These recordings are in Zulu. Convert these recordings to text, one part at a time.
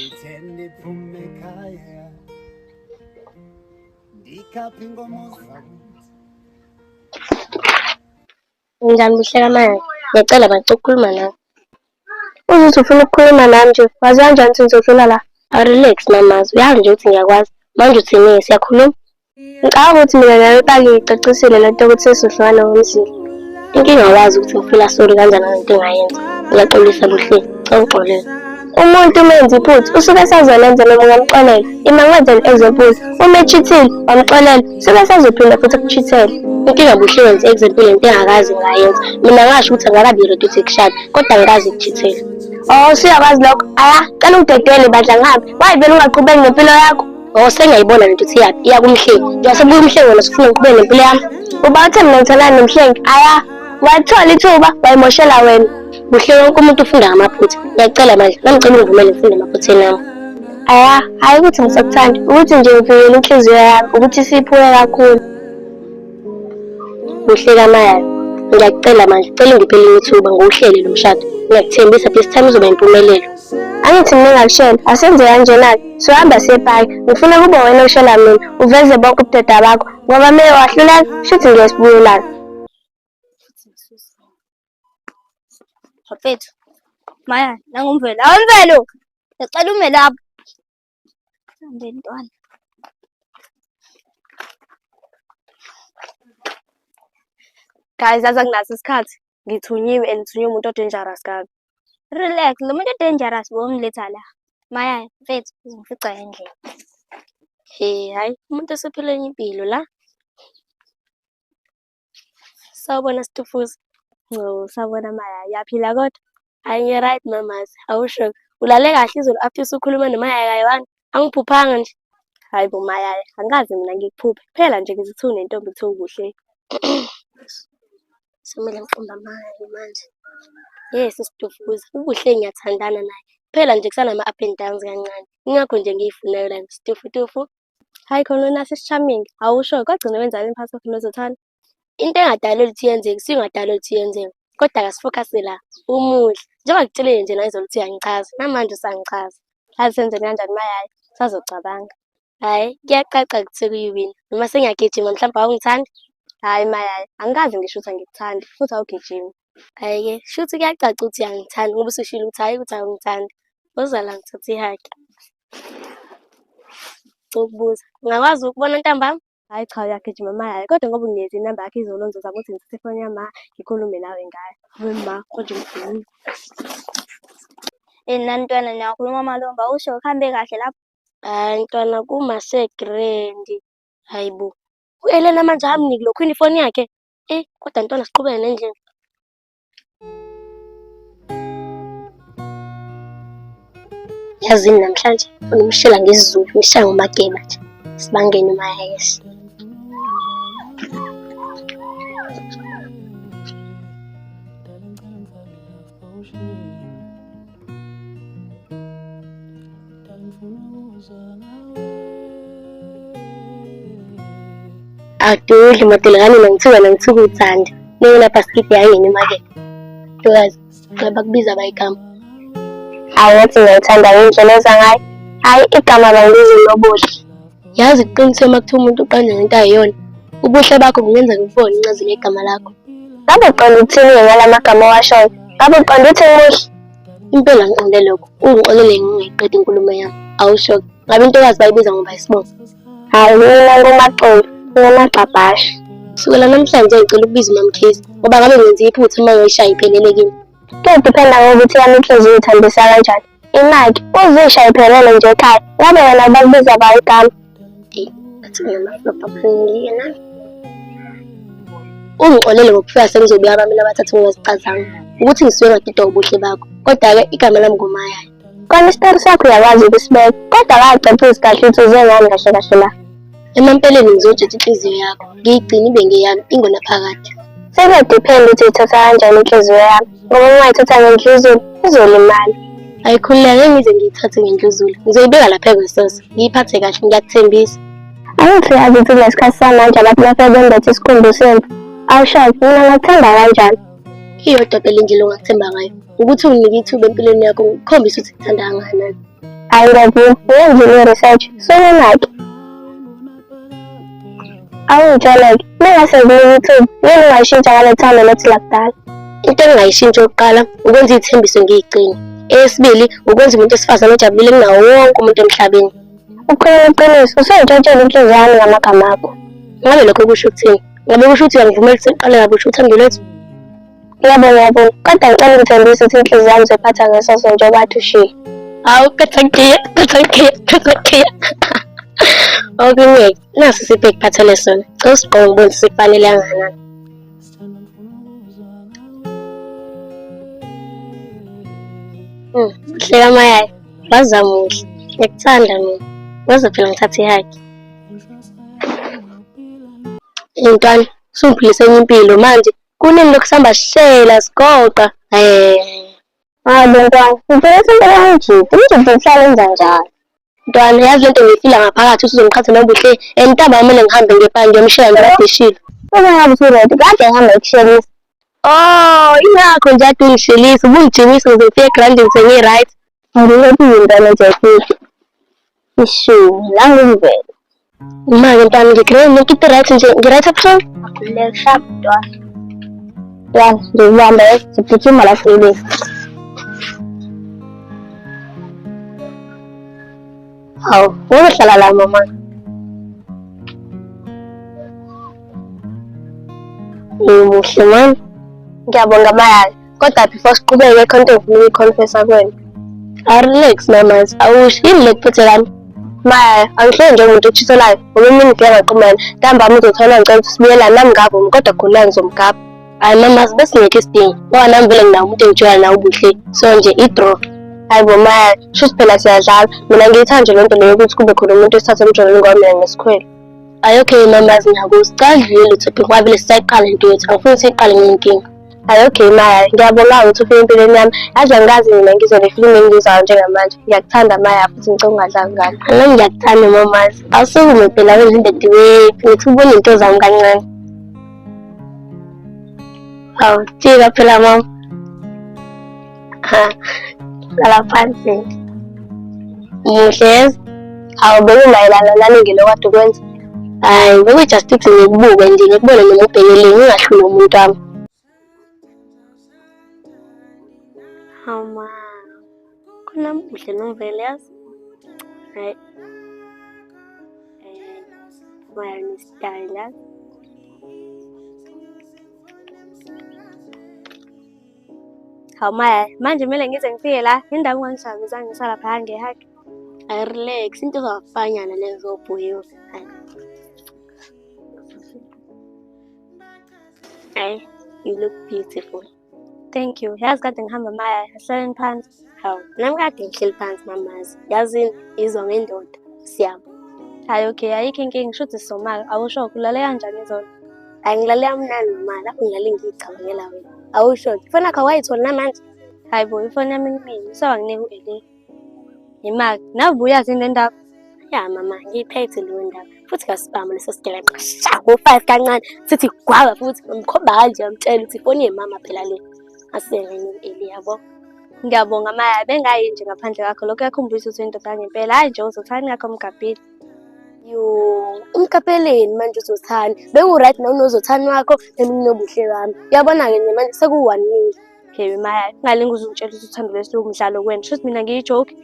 Ngithe ekhaya ndikhapha inkomo zakuthi. Njani Buhle kaMaya? Ngiyacela bandla ukukhuluma nawe. Uzuthi ufuna ukukhuluma nami nje, wazi kanjani ukuthi ngizodlula la? Relax mamazi, uyazi nje ukuthi ngiyakwazi. Manje uthini siyakhuluma? Ngicabanga ukuthi mina nawe paki ngicacisile le nto yokuthi sesizohlukana ngomzila. Inkinga awazi ukuthi ngifila sorry kanjani ngento engayenza. Ngiyaxolisa Buhle, cela ungixolele. Umuntu uma enza iphutha usuke esazolenza noma ungamxolela. Ima ngikwenzele example, uma echithile wamxolela, usuke esazophinda futhi akuchithele. Inkinga Buhle wenza example yento engakaze ngayenza. Mina ngasho ukuthi angakabi ready ukuthi kushade, kodwa angikaze kuchithele. Oh, usuyakwazi lokho? Aya, cela ungidedele bandla ngihambe. Why vele ungaqhubeki nempilo yakho? Oh, sengiyayibona lento ukuthi iyaphi, iya kuMhlengi. Njengoba sebuya uMhlengi wena usufuna ngiqhubeke nempilo yami. Uba uthe mina ngithandana noMhlengi, aya, wathola ithuba wayimoshela wena. Buhle wonke umuntu ufunda ngamaphutha. Ngiyacela manje, nami ngicela ungivumele ngifunde emaphutheni ami. Aya, hhayi ukuthi ngisakuthanda, ukuthi nje ngivikela inhliziyo yami ukuthi isiphuke kakhulu. Buhle kaMaya, ngiyakucela manje, cela ungiphe elinye ithuba ngiwuhlele lo mshado. Ngiyakuthembisa this time izoba impumelelo. Angithi mina ngakushela, asenze kanjena-ke, sohamba siye epaki. Ngifuna kube wena oshela mina, uveze bonke ubudoda bakho, ngoba uma wahluleka, shuthi ngeke sibuyelane. Bafethu, Maya, nangumvelo. Hawu Mvelo! Ngicela ume lapho. Hambe ntwana. Guys, aze anginaso isikhathi. Ngithunyiwe and ngithunywe umuntu o-dangerous kabi. Relax, lo muntu o-dangerous bomletha la. Maya, mfethu, uzongifica endlini. He, hhayi, umuntu osephila enye impilo la. Sawubona Stufuza. Ngco, sawubona Maya, uyaphila kodwa? Hhayi ngi-right mamazi, awusho. Ulale kahle izolo after usukhuluma noMaya kayi-one. Angiphuphanga nje. Hhayi bo Maya, angikaze mina ngikuphuphe. Kuphela nje ngithi kuthiwa unentombi kuthiwa uBuhle. Sekumele ngiqombe amanga-ke manje. Yes, Stufuza, uBuhle ngiyathandana naye. Kuphela nje kusanama-up and downs kancane. Ingakho nje ngiyifunayo la Stufutufu. Hhayi khona unasi isicharming, awusho kwagcina wenzani phakathi kwakho noZothando? Into engadalelwa ukuthi yenzeke isuke ingadalelwa ukuthi yenzeke. Kodwa akasifokhase la, umuhle. Njengoba ngikutshelile nje nayizolo ukuthi uyangichaza, namanje usangichaza. Yazi senzeni kanjani Mayayi? Sazocabanga. Hhayi, kuyacaca ukuthi sekuyiwina. Noma sengiyagijima mhlawumbe awungithandi. Hhayi Mayayi, angikaze ngisho ukuthi angikuthandi futhi awugijimi. Hhayi-ke, shuthi kuyacaca ukuthi uyangithanda ngoba usushilo ukuthi hhayi ukuthi awungithandi. Woza la ngithathe i-hug. Ngicela ukubuza, ngingakwazi ukubona ntambama? Hhayi cha uyagijima Mayayi, kodwa ngoba unginikeze inamba yakho izolo ngizozama ukuthi ngithathe ifoni yama ngikhulume nawe ngayo. We ma, konje ngidiniwe. Nani ntwana niyakhuluma amalomba usho kuhambe kahle lapho. Hhayi ntwana kuma-segrand. Hhayi bo, u-Elena manje akamniki lokhwini ifoni yakhe? Eh, kodwa ntwana siqhubeke nendlela. Yazini namhlanje ufuna umshela ngesiZulu, ngishaya ngomageba nje. Sibangene umayayesi. Adudli madela ngani ngithuka nangithuka uthanda. Neyona bhasikidi yayini emakethe. Ntokazi, cela bakubiza bayigama. Hhayi ngathi ngiyayithanda ngendlela oza ngayo. Hhayi igama bangibiza uNobuhle. Yazi kuqiniswe uma kuthiwa umuntu uqanjwa ngento ayiyona. Ubuhle bakho kungenzeka ubone incazelo yegama lakho. Ngabe uqonda ukuthini-ke ngala magama owashoyo? Ngabe uqonda ukuthi ngimuhle? Impela ngiqonde lokho. Ungixolele ngingayiqedi inkulumo yami. Awusho-ke. Ngabe intokazi bayibiza ngoba isibongo. Hhayi mina nguMaxulu, nginamagxabhashe. Kusukela namhlanje ngicela ukubiza uMamkhize ngoba ngabe ngenza iphutha uma ngiyishaya iphelele kimi. Kuyodiphenda ngokuthi yami inhliziyo ithambisa kanjani. Imaki, uzishaye iphelele nje ekhaya. Ngabe wena bakubiza ba igama? Eyi, ngathi nginamaflop aphumile nami. Ungixolele ngokufika sengizobuya abamina abathathu ngingazicazanga. Ukuthi ngisuke ngadidwa ubuhle bakho. Kodwa-ke igama lami nguMayaya. Kona isitori sakho uyakwazi ukusibeka, kodwa akacacisi kahle ukuthi uze ngani kahle kahle la. Emampeleni ngizotshetha inhliziyo yakho, ngiyigcine ibe ngeyami ingonaphakade. Sekuyodiphenda ukuthi uyithatha kanjani inhliziyo yami, ngoba uma uyithatha ngendluzula, izolimala. Ayikhululeka ngeke ngize ngiyithathe ngendluzula. Ngizoyibeka lapha ekwesoso, ngiyiphathe kahle ngiyakuthembisa. Angithi uyazi ukuthi kulesikhathi samanje abantu bafike bembethe isikhumba semvu. Awusho, mina ngakuthemba kanjani? Iyodwa phela indlela ongakuthemba ngayo, ukuthi unginike ithuba empilweni yakho ngikukhombise ukuthi ngikuthanda kangakanani. Hayi ngiyavuma, uyenzile i-research, sukunake. Awungitshele-ke, uma ungase ngikunike ithuba, yini ongayishintsha ngalo thando lethu lakudala? Into engingayishintsha yokuqala ukwenza iy'thembiso ngiy'gcine. Eyesibili ukwenza umuntu wesifazane ojabulile kunawo wonke umuntu emhlabeni. Ukhuluma iqiniso, usuyintshontshelwe inhliziyo yami ngamagama akho. Ngabe lokho kusho ukuthini? Ngabe kusho ukuthi uyangivumela ukuthi siqale kabusha uthando lwethu? Yebo ngiyavuma, kodwa ngicela ungithembise ukuthi inhliziyo yami uzoyiphatha ngesoso njengoba athi ushiye. Hawu kathankiya, kathankiya, kathankiya. Okunye, nasi isipho ekuphathele sona. Cela usigqoke ngibone ukuthi sikufanele kangakanani. Hleka mayaya, waza muhle. Ngiyakuthanda mina. Waze phela ngithathe ihagi. Ntwana, usungiphilise enye impilo manje. Kunini lokhu sihamba sishela sigoqa? Eh. Hayi bo ntwana, ngicela into kamjidi, umjidi uhlala enza njalo. Ntwana, yazi lento ngiyifila ngaphakathi ukuthi uzongiqhatha nobuhle. And ntambama kumele ngihambe ngebhange ngiyomshela nje kade eshilo. Uma ngabe usu-ready, kade ngihamba ekushelisa. Oh, ingakho nje ade ungishelisa, ubungijimisa ukuze ngifike egrandini sengi-right. Ngilokhu ntwana Jackie. Ishu, nangumvelo. Ima-ke ntwana ngi-grand yonke into right nje, ngi-right ebuhlungu. Akhululeka sharp ntwana. Ntwana, ngikubamba siphuthuma la sibili. Hawu, uzohlala la mama. Muhle mani. Ngiyabonga Mayaya. Kodwa before siqhubeke khona into engifuna ukuyiconfessa kuwena. Relax mamas, awusho yini le kuphethe kami? Maya, angihleli njengomuntu ochiselayo ngoba imini ngifike ngaqhumana. Ntambama uzothola ngicela ukuthi sibuyelane nami ngavuma kodwa khululeka ngizomgabha. Hayi mamas, besingekho isidingo ngoba nami vele nginawo umuntu engijwayela nawe ubuhle. So nje i-draw. Hayi bo Maya, shuthi phela siyadlala. Mina ngiyithanda nje lento leyo ukuthi kube khona umuntu esithatha emjolweni ngoba mina nginesikhwele. Hayi okay mamas, ngiyakuzwa. Cela dlule le topic ngoba vele sisayiqala into yethu. Angifuni siyiqale ngenkinga. Hayi okay Maya, ngiyabonga ukuthi ufike empilweni yami. Yazi angikaze mina ngizwe le feeling engiyizwayo njengamanje. Ngiyakuthanda Maya futhi ngicela ungadlali ngami. Nami ngiyakuthanda mamas. Awusukume phela wenza into ediwephi. Ngithi ubone into zami kancane. Hawu, jika phela mama. Ha, hlala phansi. Muhle yazi. Hawu bekumayelana nani ngelo kade ukwenza. Hayi, bekuyi-just ukuthi ngikubuke nje ngikubone noma ubhekele ngingahluli umuntu wami. Hawu ma, khona muhle nomvele yazi. Hayi. Eh, waya nesitayela yazi. Hawu Maya, manje kumele ngize ngifike la, indaba ungangihlangabezanga ngisalaphaya ngehagi. Hayi relax, into ezawafanyana lezo obhuyiwe. Hayi. Hayi, you look beautiful. Thank you. Yazi kade ngihamba Maya, asihlaleni phansi. Hawu, nami kade ngihleli phansi mamazi. Yazini, izwa ngendoda. Siyabo. Hayi okay, ayikho inkinga, shuthi sizomaka. Awusho kulale kanjani izolo? Hayi ngilale kamnandi mama, lapho ngilale ngiyicabangela wena. Awusho, ifoni yakho awayitholi namanje? Hayi bo, ifoni yami kumina, usawanginika u-Eli. Imali, nawe ubuyazi yini le ndaba? Ya mama, ngiyiphethe leyo ndaba. Futhi kasibamba leso sigeleqe sha ngo-five kancane. Sithi gwaba futhi ngimkhomba kanje ngiyamtshela ukuthi ifoni yemama phela le. Asengene u-Eli yabo. Ngiyabonga Maya, bengayi nje ngaphandle kwakho. Lokho kuyakhumbisa ukuthi uyindoda yangempela. Hhayi nje uzothani ngakho umgabhile. Yo, umkapeleni manje uzothani? Bengu-right nawe unozothani wakho, nami nginobuhle bami. Uyabona-ke nje manje sekuwu-one nil. Hey Maya, ungalinge uze ungitshele ukuthi uthando lwethu luwumdlalo kuwena. Shuthi mina ngiyijoke.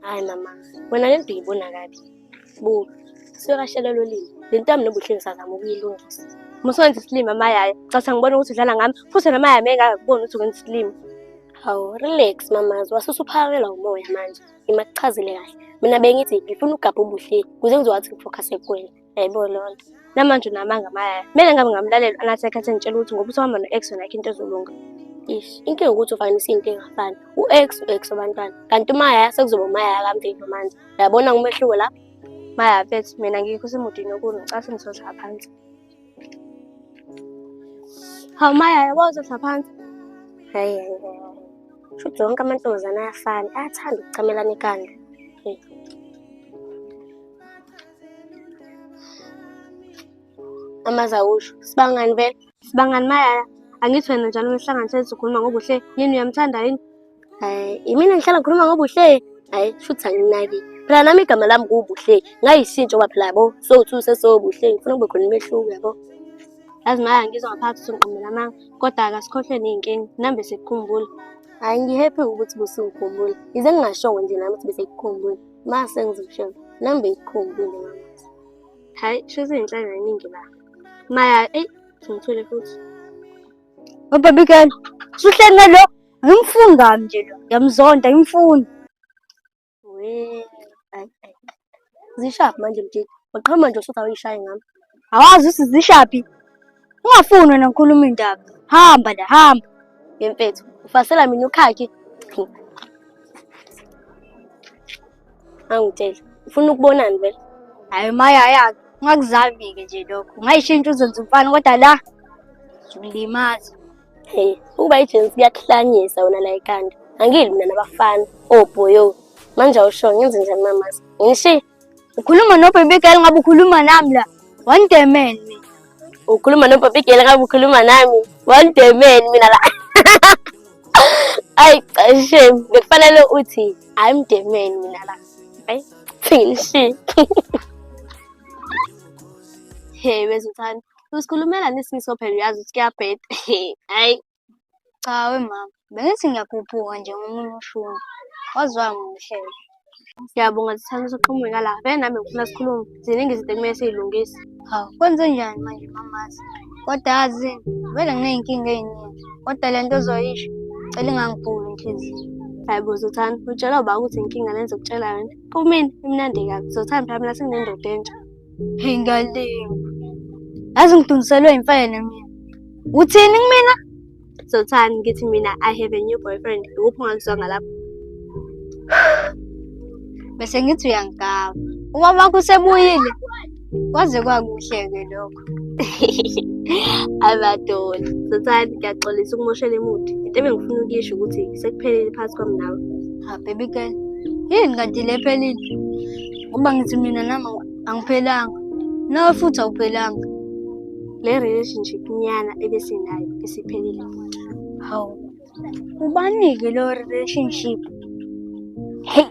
Hhayi mama, wena le nto uyibona kabi. Buka, suke kashelelwa ulimi. Le nto yami nobuhle ngisazama ukuyilungisa. Musuwenza isilima Maya. Cha ngibona ukuthi udlala ngami. Futhi namaya mengakuboni ukuthi wenza isilima. Hawu, relax mamazi, wasusa uphakelwa umoya manje. Ngimakuchazele kahle. Mina bengithi ngifuna ugabha ubuhle ukuze ngizokwazi ukufokhasa kuwena. Yayibona leyo nto. Namanje unamanga Maya. Kumele ngabe ngamlalela anathi ekhathi engitshela ukuthi ngoba usuhamba no-ex wena akho into ezolunga. Ish, inkinga ukuthi ufanisa into engafani. U-ex u-ex wabantwana. Kanti uMaya sekuzoba uMaya kaMvelo manje. Uyabona umehluko lapho? Maya mfethu, mina ngikho semudini yokulwa, ngicela sengizohlala phansi. Hawu Maya, yabo uzohlala phansi. Hayi hayi hayi. Shuthi wonke amantombazane ayafana, ayathanda ukuchamelana ekhanda. Hey. Amazawusho, sibangani vele? Sibangani Maya, angithi wena njalo uma sihlangana sikhuluma ngobuhle. Yini uyamthanda yini? Hayi, imina ngihlala ngikhuluma ngobuhle. Hhayi, shuthi anginaki. Phela nami igama lami nguBuhle. Ngayishintsha ngoba phela yabo sowu-two sesoBuhle. Ngifuna kube khona umehluko yabo. Yazi maya ngizwa ngaphakathi ukuthi ngiqambela amanga, kodwa akasikhohlwe ney'nkinga. Nami bese kukhumbula. Hhayi ngi-happy ukuthi busungikhumbula. Yize ngingashongo nje nami ukuthi bese kukhumbula. Mase ngizosho nami bengikukhumbule mama. Hhayi, shuthi iy'nhlanga yiningi la. Maya, eyi, ngithule futhi. Baby girl, usuhleli nalo? Angimfuni kabi nje lo. Ngiyamzonda, angimfuni. We, ayi ayi. Zishaphi manje mjidi? Waqhama nje usuthi awuyishaye ngami. Awazi ukuthi zishaphi. Ungafuni wena ngikhuluma indaba. Hamba la, hamba. Yemfethu, ufasela mina ukhakhi. Angitshele, ufuna ukubonani vele? Hayi maya yakhe, ungakuzami-ke nje lokho. Ungayishintsha uzenze umfana kodwa la ngizokulimaza. Hey, ukuba ijensi kuyakuhlanyisa wena la ekhanda. Angili mina nabafana, obhoyo. Manje awusho ngenze njani mamazi? Ngishiye. Ukhuluma no-baby girl ngabe ukhuluma nami la. One day man mina. Ukhuluma no-baby girl ngabe ukhuluma nami. One day man mina la. Ayi cha shame, bekufanele uthi I'm the man mina la. Hayi, ngishiye. Hey, wezuthanda. Usikhulumela nesimiso phela uyazi ukuthi kuyabheda. Hayi, Cha we mama, bengithi ngiyakhuphuka nje ngomunye ushuni. Waze wamuhle. Siyabonga sithanda usuqhamuka la. Vele nami ngifuna sikhulume. Ziningi izinto ekumele siy'lungise. Hawu, kwenze njani manje mamazi? Kodwa yazini, vele nginey'nkinga ey'ningi. Kodwa le nto ozoyisho, cela ingangiphuli inhliziyo. Hayi bo Zothanda, utshelwa uba ukuthi inkinga le engizokutshela yona. Kumina imnandi kabi. Zothanda phela mina senginendoda entsha. Hey ngalinga. Yazi ngidungiselwe imfene mina. Uthini kumina? Zothanda ngithi mina I have a new boyfriend. Ikuphi ongakuzwanga lapho? Bese ngithi uyangigaba. Ubaba wakho usebuyile. Kwaze kwakuhle-ke lokho. Abadola. Zothanda ngiyaxolisa ukumoshela imudi. Into ebengifuna ukuyisho ukuthi sekuphelile phakathi kwami nawe. Ha baby girl. Yini kanti le phelile? Ngoba ngithi mina nami angiphelanga. Nawe futhi awuphelanga. Le relationship nyana ebesinayo isiphelile. Hawu. Ubani-ke lo relationship? Hey.